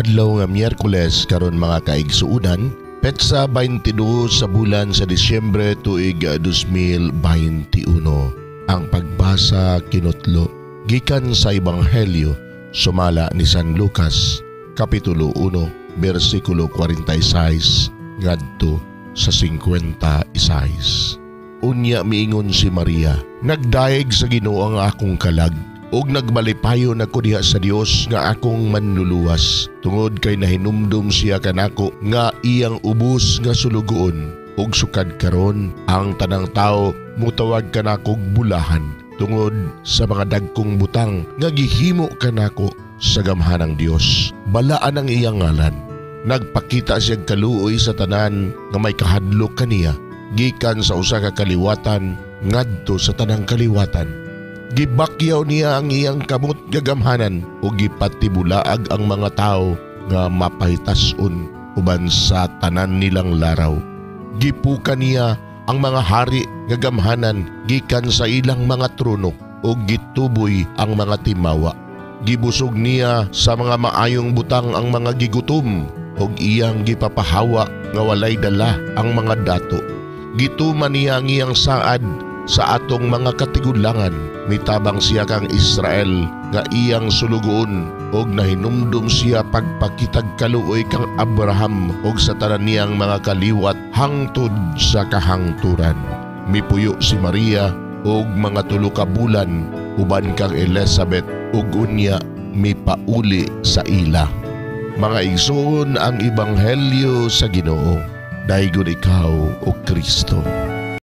Adlaw nga Miyerkules karon, mga kaigsuonan, petsa 22 sa bulan sa Disyembre, tuig 2021. Ang pagbasa kinutlo gikan sa Ebanghelyo sumala ni San Lucas, Kapitulo 1, bersikulo 46 ngadto sa 56. Unya miingon si Maria, "Nagdayeg sa Ginoo ang akong kalag ug nagmalipayon ako diha sa Dios nga akong manluluwas, tungod kay nahinumdum siya kanako nga iyang ubos nga sulugoon. Ug sukad karon ang tanang tao mutawag kanakog bulahan, tungod sa mga dagkong butang nga gihimo kanako sa gamhanang Dios. Balaan ang iyang ngalan. Nagpakita siya kaluoy sa tanan nga may kahadlok kaniya, gikan sa usa ka kaliwatan ngadto sa tanang kaliwatan. Gibakyaw niya ang iyang kamot gagamhanan ug gipatibulaag ang mga tao nga mapahitas-on uban sa tanan nilang laraw. Gipuka niya ang mga hari nga gamhanan gikan sa ilang mga trono ug gituboy ang mga timawa. Gibusog niya sa mga maayong butang ang mga gigutom ug iyang gipapahawa nga walay dala ang mga dato. Gituman niya ang iyang saad sa atong mga katigulangan. Mitabang siya kang Israel nga iyang sulugoon ug nahinumdum siya pagpakitag kaluoy kang Abraham ug sa tanan niyang mga kaliwat hangtod sa kahangturan." Mipuyo si Maria og mga 3 ka bulan uban kang Elizabeth ug unya mipauli sa ila. Mga igsoon, ang ebanghelyo sa Ginoo. Daygon ikaw, o Kristo.